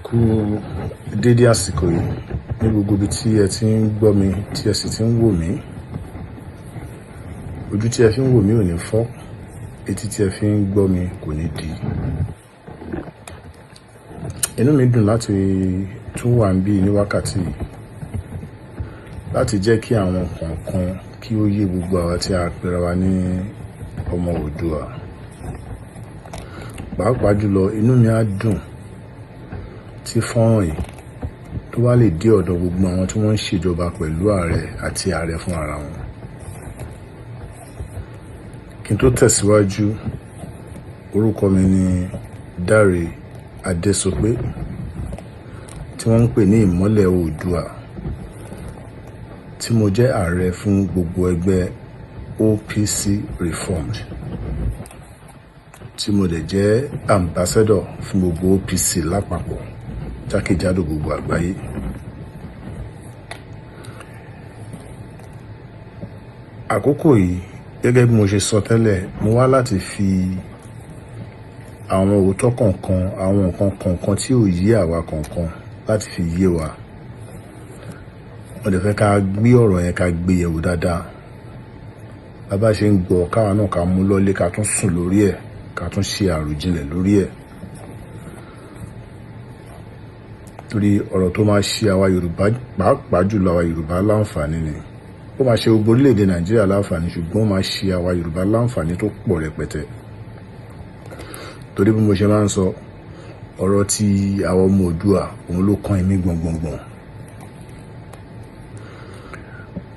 Kú dédé àsìkò yìí ní gbogbo ibi tí ẹ ti ń gbọ́ mi, tí ẹ sì ti ń wò mí. Ojú tí ẹ fi ń wò mí ò ní fọ́, etí tí ẹ fi ń gbọ́ mi kò ní di. Inú mi dùn láti tún wà níbí ní wákàtí yìí láti jẹ́ kí àwọn kọ̀ọ̀kan kí ó yé gbogbo àwa tí a pera wa ní ọmọ Oòduà. Pàápàá jùlọ, inú mi á dùn tí fọ́nrán yìí tó bá lè dé ọ̀dọ̀ gbogbo àwọn tí wọ́n ń ṣèjọba pẹ̀lú ààrẹ àti ààrẹ fún ara wọn. Kí n tó tẹ̀síwájú, orúkọ mi ni Dáre Adésopé, tí wọ́n ń pè ní Ìmọ́lẹ̀ Oòduà, tí mo jẹ́ ààrẹ fún gbogbo ẹgbẹ́ OPC Reformed, tí mo dẹ̀ jẹ́ ambassador fún gbogbo OPC lápapọ̀ jákèjádò gbogbo àgbáyé. Àkókò yìí, gẹ́gẹ́ bí mo ṣe sọ tẹ́lẹ̀, mo wá láti fi àwọn òótọ́ kọ̀ọ̀kan, àwọn nǹkan kọ̀ọ̀kan tí ò yé àwa kọ̀ọ̀kan láti fi yé wa. Mo dẹ̀ fẹ́ ká gbé ọ̀rọ̀ yẹn, ká gbé yẹ̀wò dáadáa. Bá bá ṣe ń gbọ́, káwa náà ká mú lọ́lé, ká tún sùn lórí ẹ̀, ká tún ṣe àròjinlẹ̀ lórí ẹ̀. Torí ọ̀rọ̀ tó máa ṣe àwa Yorùbá, pàápàá jùlọ àwa Yorùbá láǹfààní ni. Ó máa ṣe gbogbo orílẹ̀-èdè Nàìjíríà láǹfààní, ṣùgbọ́n ó máa ṣe àwa Yorùbá láǹfààní tó pọ̀ rẹpẹtẹ. Torí bí mo ṣe máa ń sọ, ọ̀rọ̀ tí àwọn ọmọ Oòduà òun ló kan èmi gbọ̀ngbọ̀ngbọ̀n.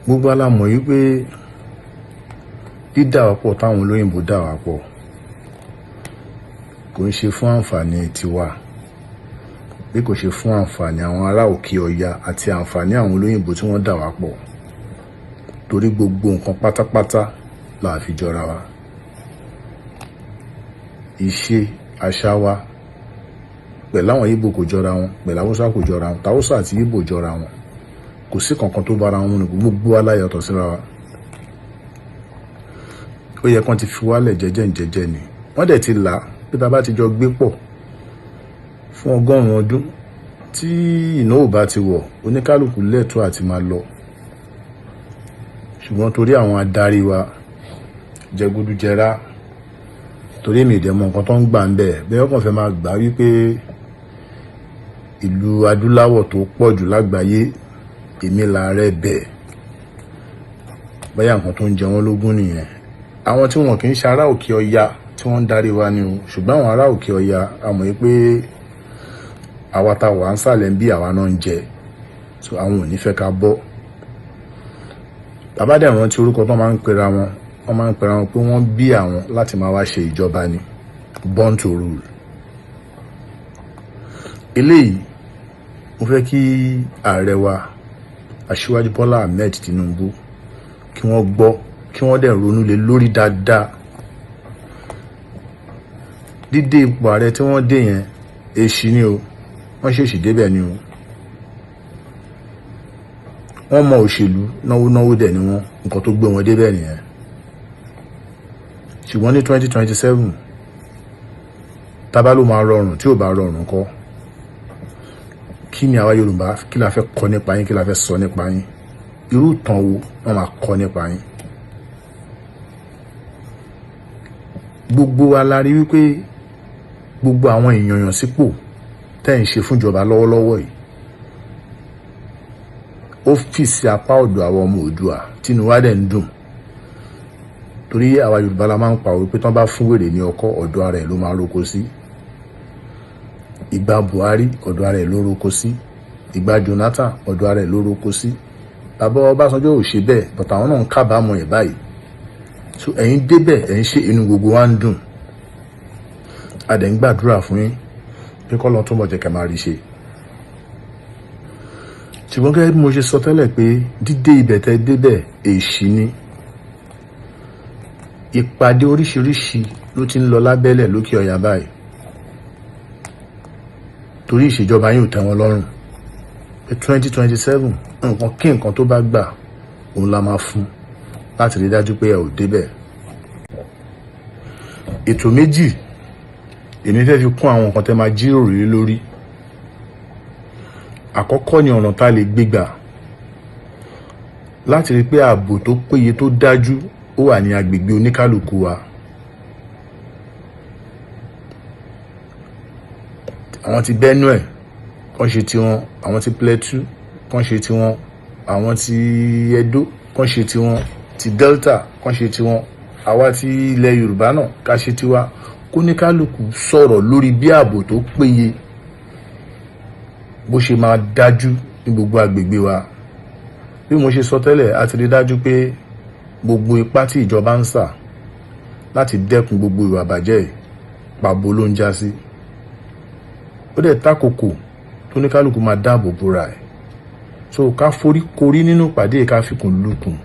Gbogbo wa la mọ̀ wípé dídà wá pọ̀ táwọn olóyìnbo dà wá pọ̀ kò ń ṣe fún àǹfààní tiwa, bí kò ṣe fún àǹfààní àwọn ará òkè ọya àti àǹfààní àwọn olóyìnbo tí wọ́n dà wá pọ̀. Torí gbogbo nǹkan pátápátá là fi jọra wa. Ìṣe àṣà wa pẹ̀lú àwọn Igbo kò jọra wọn, pẹ̀lú Hausa kò jọra wọn, tàwùsà àti Igbo jọra wọn. Kò sí kankan tó bára wọn mu, gbogbo wa la yàtọ̀ síra wa. Ó yẹ kán ti fi wálẹ̀ jẹ́jẹ́ jẹ́jẹ́ ni. Wọ́n dẹ̀ ti là á pé tá bá ti jọ gbé pọ̀ fún 100 ọdún, tí ìnáwó bá ti wọ̀, oníkálukú lẹ́tọ̀ọ́ àti máa lọ. Ṣùgbọ́n torí àwọn adarí wa jẹgúdújẹrá, torí èmi ò dẹ̀ mọ nǹkan tó ń gbà ń bẹ̀, bẹ́ẹ̀ wọ́n kàn fẹ́ máa gbà wípé ìlú adúláwọ̀ tó pọ̀ jù lágbàáyé, èmi làárẹ̀ bẹ̀. Bóyá nǹkan tó ń jẹ wọ́n lógún nìyẹn. Àwọn tí wọn kì í ṣe ará òkè ọya tí wọ́n ń darí wa ni o. Ṣùgbọ́n àwọn ará òkè ọya, a mọ̀ wípé àwa ta wà ń sàlẹ̀ ń bí àwa náà ń jẹ. So àwọn ò ní fẹ́ ká bọ́. Bàbá dẹ̀ rántí orúkọ tó máa ń pera wọn. Wọ́n máa ń pera wọn pé wọ́n bí àwọn láti máa wá ṣe ìjọba ni. Born to rule. Eléyìí, mo fẹ́ kí ààrẹ wa, Aṣíwájú Bọ́lá Ahmed Tinubu, kí wọ́n gbọ́, kí wọ́n dẹ̀ ronú lé lórí dáadáa. Dídé ipò ààrẹ tí wọ́n dé yẹn, èṣì ni o. Wọ́n ṣèṣì débẹ̀ ni o. Wọ́n mọ òṣèlú, náwó náwó dẹ̀ ni wọ́n, nǹkan tó gbé wọn débẹ̀ nìyẹn. Ṣùgbọ́n ní 2027, tábà ló máa rọrùn, tí ò bá rọrùn kọ́, kí ni àwa Yorùbá, kí la fẹ́ kọ́ nípa yín, kí la fẹ́ sọ nípa yín? Irú ìtàn wo wọ́n máa kọ́ nípa yín? Gbogbo wa la rí wípé gbogbo àwọn èèyàn sípò tẹ́ ń ṣe fúnjọba lọ́wọ́lọ́wọ́ yìí, ó fì sí apá ọ̀dọ̀ àwọn ọmọ Oòduà, tínú wa dẹ̀ ń dùn. Torí àwa Yorùbá la máa ń pa òwe pé tán bá fún wèrè ní ọkọ́, ọ̀dọ̀ ara ẹ̀ ló máa roko sí. Ìgbà Buhari, ọ̀dọ̀ ara ẹ̀ ló roko sí. Ìgbà Jonathan, ọ̀dọ̀ ara ẹ̀ ló roko sí. Bàbá Ọbásanjọ́ ò ṣe bẹ́ẹ̀, but àwọn náà ń kábàámọ̀ ẹ̀ báyìí. So ẹ̀yin débẹ̀, ẹ̀ ń ṣe, inú gbogbo wa ń dùn. A dẹ̀ ń gbàdúrà fún yín pé k'Ọlọ́run túnbọ̀ jẹ́ kẹ́ máa rí ṣe. Ṣùgbọ́n gẹ́gẹ́ bí mo ṣe sọ tẹ́lẹ̀ pé dídé ibẹ̀ tẹ́ débẹ̀, èṣì ni. Ìpàdé oríṣiríṣi ló ti ń lọ lábẹ́lẹ̀ lókè ọya báyìí. Torí ìṣèjọba yín ò tẹ́ wọn lọ́rùn. Pé 2027, nǹkan kí nǹkan tó bá gbà, òun la máa fún láti rí dájú pé ẹ ò débẹ̀. Ètò méjì èmi fẹ́ fi kún àwọn nǹkan tẹ́ máa jíròrò lé lórí. Àkọ́kọ́ ni ọ̀nà tá a lè gbégbà láti rí pé ààbò tó péye, tó dájú, ó wà ní agbègbè oníkálukú wa. Àwọn ti Benue kàn ṣe tiwọn, àwọn ti Plateau kàn ṣe tiwọn, àwọn ti Edo kàn ṣe tiwọn, ti Delta kàn ṣe tiwọn, àwa ti ilẹ̀ Yorùbá náà ká ṣe tiwa. Kóníkálukú sọ̀rọ̀ lórí bí ààbò tó péye bó ṣe máa dájú ní gbogbo agbègbè wa. Bí mo ṣe sọ tẹ́lẹ̀, a ti rí dájú pé gbogbo ipá tí ìjọba ń sà láti dẹ́kun gbogbo ìwà àbàjẹ́ yìí, pàbó ló ń já sí. Ó dẹ̀ tákòkò tó ní kálukú máa dáàbò bóra ẹ̀. So ká forí korí nínú ìpàdé, ká fikùn lukùn,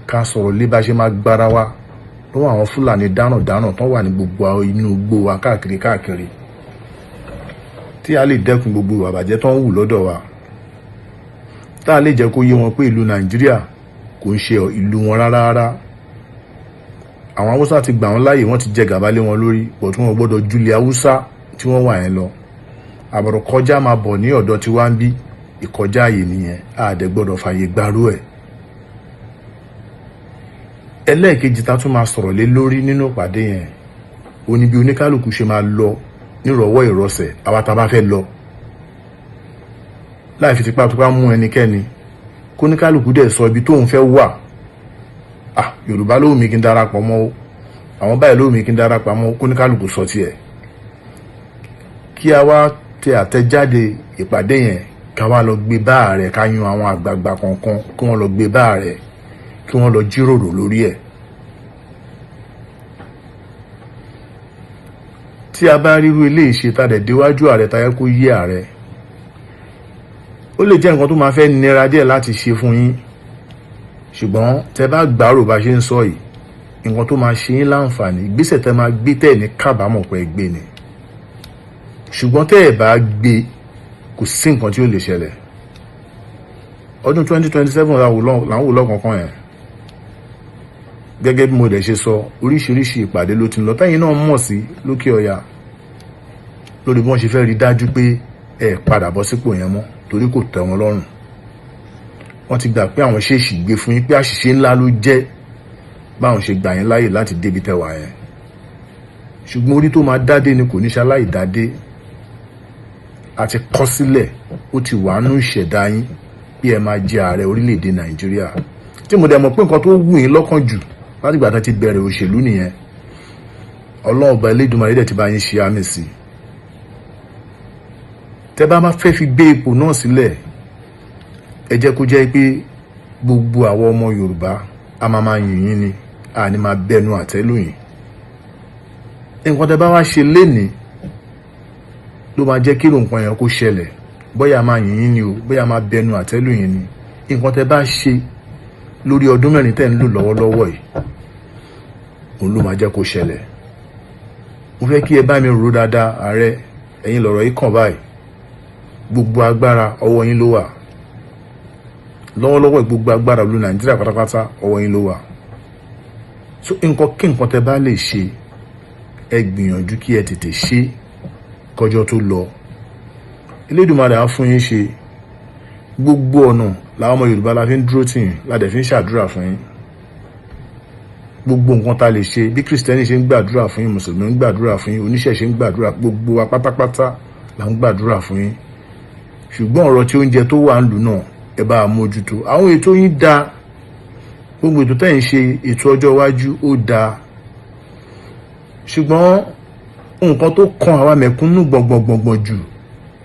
ká sọ̀rọ̀ lé bá ṣe máa gbára wa lọ́wọ́ àwọn Fúlàní dáràndáràn tó wà ní gbogbo inú igbó wa káàkiri káàkiri, tí a lè dẹ́kun gbogbo ìwà àbàjẹ́ tó ń wù lọ́dọ̀ wa, tá a lè jẹ́ kó yé wọn pé ìlú Nàìjíríà kò ń ṣe ìlú wọn rárá rárá. Àwọn Haúsá ti gbà wọ́n láàyè, wọ́n ti jẹ gàba lé wọn lórí, but wọn ò gbọ́dọ̀ julẹ̀ Haúsá tí wọ́n wà yẹn lọ. Àbọ̀rọ̀ kọjá máa bọ̀ ní ọ̀dọ̀ tí wá ń bí ìkọjá àyè nìyẹn, a dẹ̀ gbọ́dọ̀ fàyè gbarú ẹ̀. Ẹlẹ́ẹ̀kejì tá tún máa sọ̀rọ̀ lé lórí nínú ìpàdé yẹn, ó ní bí oníkálukú ṣe máa lọ nírọ̀wọ́ ìrọsẹ̀, àwa tá a bá fẹ́ lọ, láì fi tipátipá mú ẹnikẹ́ni. Kóníkálukú dẹ̀ sọ ibi tóun fẹ́ wà. Ah, Yorùbá ló wù mí kí n darapọ̀ mọ́ o, àwọn báyìí ló wù mí kí n darapọ̀ mọ́ o. Kóníkálukú sọ tiẹ̀, kí a wá tẹ àtẹ̀jáde ìpàdé yẹn, ká wá lọ gbé bá ààrẹ, ká yan àwọn àgbààgbà kọ̀ọ̀kan kí wọ́n lọ gbé bá ààrẹ, kí wọ́n lọ jíròrò lórí ẹ̀. Tí a bá ríru eléyìí ṣe, tá a dẹ̀ déwájú ààrẹ, tá a yẹ kó yé ààrẹ, ó lè jẹ́ nǹkan tó máa fẹ́ nira díẹ̀ láti ṣe fún yín, ṣùgbọ́n tẹ bá gbàrò bá ṣe ń sọ yìí, nǹkan tó máa ṣe yín láǹfààní, ìgbésẹ̀ tẹ máa gbé tẹ̀ ní kábàámọ̀ pé gbé ni. Ṣùgbọ́n tẹ́ ẹ̀ bá gbé, kò sí nǹkan tí ó lè ṣẹlẹ̀. Ọdún 2027 là ń wò lọ́kànkan yẹn. Gẹ́gẹ́ bí mo dẹ̀ ṣe sọ, oríṣiríṣi ìpàdé ló ti ń lọ tẹ́yìn náà mọ̀ sí lókè ọya lórí bí wọ́n ṣe fẹ́ rí dájú pé ẹ padà bọ́ sípò yẹn mọ́, torí kò tẹ́ wọn lọ́rùn. Wọ́n ti gbà pé àwọn ṣèèṣì gbé fún yín, pé àṣìṣe ńlá ló jẹ́ báwọn ṣe gbà yín láàyè láti débi tẹ́wà yẹn. Ṣùgbọ́n orí tó máa dádé ni kò ní ṣaláì dádé. A ti kọ́ sílẹ̀, ó ti wà nú ìṣẹ̀dá yín bí ẹ máa jẹ ààrẹ orílẹ̀-èdè Nàìjíríà, tí mo dẹ̀ mọ̀ pé nǹkan tó wù yín lọ́kàn jù láti ìgbà tá ti bẹ̀rẹ̀ òṣèlú nìyẹn. Ọlọ́run Ọba Elédùmarè dẹ̀ ti bá yín ṣe àmì sí i. Tẹ́ bá máa fẹ́ fi gbé ipò náà sílẹ̀, ẹ jẹ́ kó jẹ́ pé gbogbo àwọn ọmọ Yorùbá a máa máa yìn yín ni, a ní máa bẹnu àtẹ́ lù yín. Nǹkan tẹ́ bá wá ṣe lénìí ló máa jẹ́ kí nǹkan yẹn kó ṣẹlẹ̀, bóyá máa yìn yín ni o, bóyá máa bẹnu àtẹ́ lù yín ni. Nǹkan tẹ́ bá ṣe lórí ọdún 4 tẹ́ ń lò lọ́wọ́lọ́wọ́ yìí, òun ló máa jẹ́ kó ṣẹlẹ̀. Mo fẹ́ kí ẹ bá mi rò dáadáa. Ààrẹ, ẹ̀yin lọ̀rọ̀ yìí kàn báyìí. Gbogbo agbára, ọwọ́ yín ló wà lọ́wọ́lọ́wọ́. Gbogbo agbára ìlú Nàìjíríà pátápátá, ọwọ́ yín ló wà. So nǹkan kí nǹkan tẹ́ bá lè ṣe, ẹ gbìyànjú kí ẹ tètè ṣe kọjọ́ tó lọ. Elédùmarè á fún yín ṣe. Gbogbo ọ̀nà làwọn ọmọ Yorùbá la fi ń dúró tì yín, la dẹ̀ fi ń ṣàdúrà fún yín. Gbogbo nǹkan tá a lè ṣe, bí Kristẹni ṣe ń gbàdúrà fún yín, Mùsùlùmí ń gbàdúrà fún yín, oníṣẹ̀ṣe ń gbàdúrà, gbogbo wa pátápátá là ń gbàdúrà fún yín. Ṣùgbọ́n ọ̀rọ̀ tí oúnjẹ tó wà ń lù náà, ẹ bá a mójútó. Àwọn ètò yín da, gbogbo ètò tẹ́ ń ṣe, ètò ọjọ́ iwájú ó da, ṣùgbọ́n nǹkan tó kan àwa mẹ̀kúnnù gbọ̀ngbọ̀ngbọ̀ngbọ̀n jù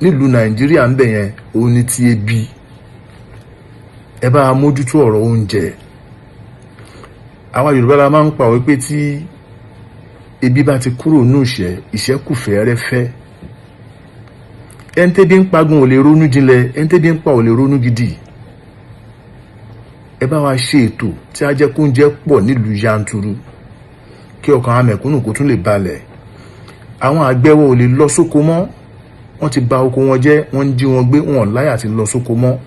nílùú Nàìjíríà ń bẹ̀ yẹn, òun ni ti ebi. Ẹ bá a mójútó ọ̀rọ̀ oúnjẹ. Àwa Yorùbá la máa ń pa òwe pé tí ebi bá ti kúrò ní ìṣẹ́, ìṣẹ́ kù fẹ́ẹ́rẹ́fẹ́. Ẹni tẹ́bi ń pagun ò lè ronú jinlẹ̀, ẹni tẹ́bi ń pa ò lè ronú gidi. Ẹ bá wa ṣe ètò tí a jẹ́ kó oúnjẹ pọ̀ nílùú yanturu, kí ọkàn àwọn mẹ̀kúnnù kó tún lè balẹ̀. Àwọn àgbẹ̀wò ò lè lọ sóko mọ́, wọ́n ti bà oko wọn jẹ́, wọ́n ń jí wọn gbé, wọn láyà ti lọ sóko mọ́.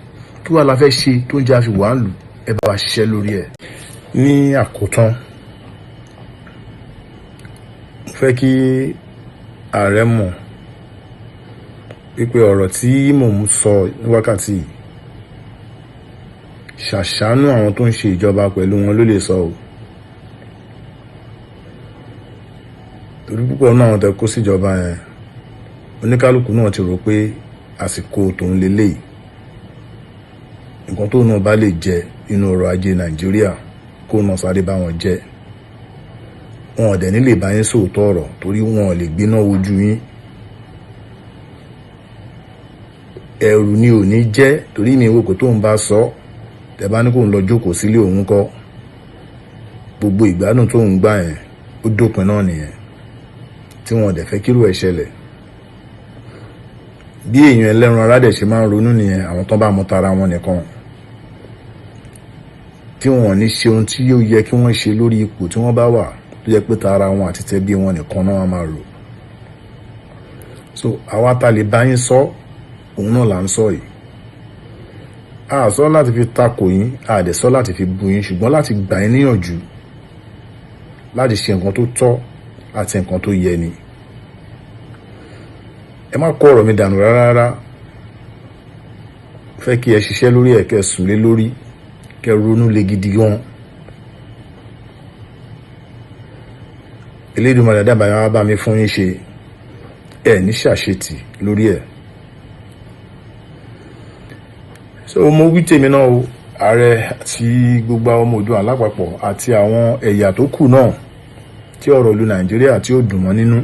Kí wàá la fẹ́ ṣe tó ń jẹ́ àfi wàá lù? Ẹ bá wa ṣiṣẹ́ lórí ẹ̀. Ní àkótán, mo fẹ́ kí ààrẹ mọ̀ Wípé ọ̀rọ̀ tí mò ń sọ ní wákàtí yìí, ṣàṣàánú àwọn tó ń ṣe ìjọba pẹ̀lú wọn ló lè sọ o. Torí púpọ̀ náà àwọn tẹ kó síjọba yẹn, oníkálukú náà ti rò pé àsìkò tòun leléyìí. Nǹkan tóun náà bá lè jẹ nínú ọrọ̀ ajé Nàìjíríà, kó náà sáré bá wọn jẹ. Wọn ò dẹ̀ ní lè bá yín sòótọ́ ọ̀rọ̀ torí wọn ò lè gbiná wojú yín. Ẹ̀rù ni ò ní jẹ́ torí mi wò pé tóun bá sọ, tẹ́ bá ní kóun lọ jókòó sílé òun kọ́, gbogbo ìgbádùn tóun gbà yẹn ó dópin náà nìyẹn, tí wọn ò dẹ̀ fẹ́ kírú ẹ̀ ṣẹlẹ̀. Bí èèyàn ẹlẹ́ran ara dẹ̀ ṣe máa ń ronú nìyẹn, àwọn tán bá mọ tara wọn nìkan, tí wọn ò ní ṣe ohun tí yóò yẹ kí wọ́n ṣe lórí ipò tí wọ́n bá wà, tó jẹ́ pé tara wọn àti tẹbí wọn nìkan náà máa rò. So àwa ta lè bá yín sọ, òun náà là ń sọ yìí. A sọ láti fi takò yín, a dẹ̀ sọ láti fi bu yín, ṣùgbọ́n láti gbà yín níyànjú láti ṣe nǹkan tó tọ́ àti nǹkan tó yẹ ni. Ẹ má kó ọ̀rọ̀ mi dànù rárá rárá. Fẹ́ kí ẹ ṣiṣẹ́ lórí ẹ̀, kẹ́ sùn lé lórí, kẹ́ ronú lé gidi gan. Elédùmarè dábàá yẹn wá bá mi fún yín ṣe, ẹ ní ṣàṣetì lórí ẹ̀. So mo wí tèmi náà o, ààrẹ àti gbogbo àwọn ọmọ Oòduà lápapọ̀ àti àwọn ẹ̀yà tó kù náà tí ọ̀rọ̀ ìlú Nàìjíríà tí ó dùn mọ́ nínú.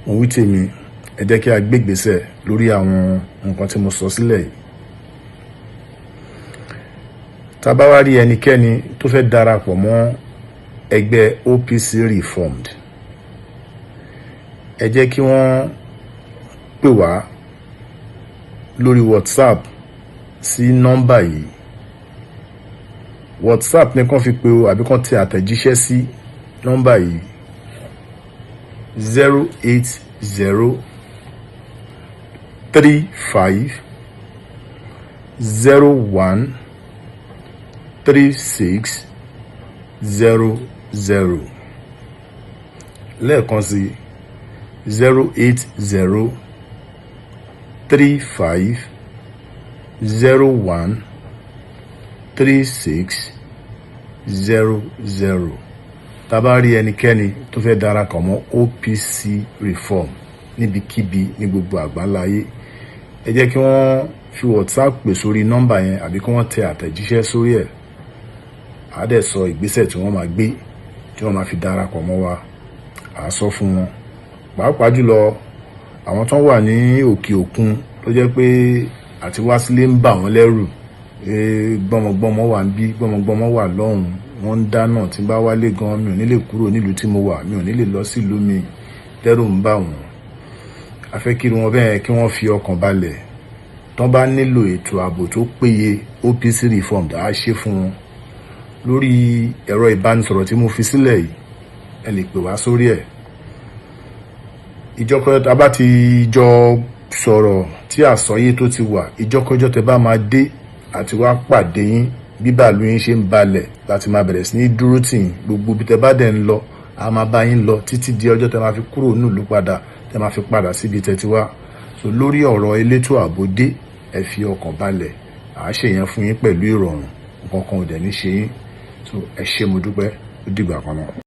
Mo wí tèmi, ẹ jẹ́ kí a gbé ìgbésẹ̀ lórí àwọn nǹkan tí mo sọ sílẹ̀ yìí. Tá bá wá rí ẹnikẹ́ni tó fẹ́ darapọ̀ mọ́ ẹgbẹ́ OPC Reformed, ẹ jẹ́ kí wọ́n pè wá lórí WhatsApp sí nọ́mbà yìí. WhatsApp ní kàn fi pè o, àbí kàn tẹ àtẹ̀jíṣẹ́ sí nọ́mbà yìí: 08035013600. Lẹ́ẹ̀kan sí, 08035013600. Tá bá rí ẹnikẹ́ni tó fẹ́ darapọ̀ mọ́ OPC Reform níbikíbi ní gbogbo àgbáńláyé, ẹ jẹ́ kí wọ́n fi WhatsApp pè sórí nọ́mbà yẹn àbí kí wọ́n tẹ àtẹ̀jíṣẹ́ sórí ẹ̀. A dẹ̀ sọ ìgbésẹ̀ tí wọ́n máa gbé tí wọ́n máa fi darapọ̀ mọ́ wa, à sọ fún wọn. Pàápàá jùlọ àwọn tó wà ní òkè òkun tó jẹ́ pé àti wá sílé ń bà wọ́n lẹ́rù, gbọ́mọgbọ́mọ wà ń bí, gbọ́mọgbọ́mọ wà lọ́hùn, wọ́n ń dáná, tí bá wálé gan mi ò ní lè kúrò nílùú tí mo wà, mi ò ní lè lọ sílùú mi, tẹ́rù ń bà wọ́n. A fẹ́ kí wọn bẹ́ẹ̀ kí wọ́n fi ọkàn balẹ̀. Tán bá nílò ètò ààbò tó péye, OPC Reformed á ṣe fún wọn. Lórí ẹ̀rọ ìbánisọ̀rọ̀ tí mo fi sílẹ̀ yìí, ẹ lè pè wá sórí ẹ̀. Ìjọkọ̀ tá bá ti jọ sọ̀rọ̀ tí àsọyé tó ti wà, ìjọkọjọ́ tẹ bá máa dé àti wá pàdé yín, bí bàálù yín ṣe ń balẹ̀ láti máa bẹ̀rẹ̀ sí ní dúró tì yín. Gbogbo bí tẹ bá dẹ̀ ń lọ, a máa bá yín lọ títí di ọjọ́ tẹ máa fi kúrò nílùú padà, tẹ máa fi padà síbi tẹ ti wá. So lórí ọ̀rọ̀ elétò ààbò dé, ẹ fi ọkàn balẹ̀, à á ṣèyẹn fún yín pẹ̀lú ìrọ̀rùn, nǹkan kan ò dẹ̀ ní ṣe yín. So ẹ ṣé, mo dúpẹ́, ó dìgbà kan náà.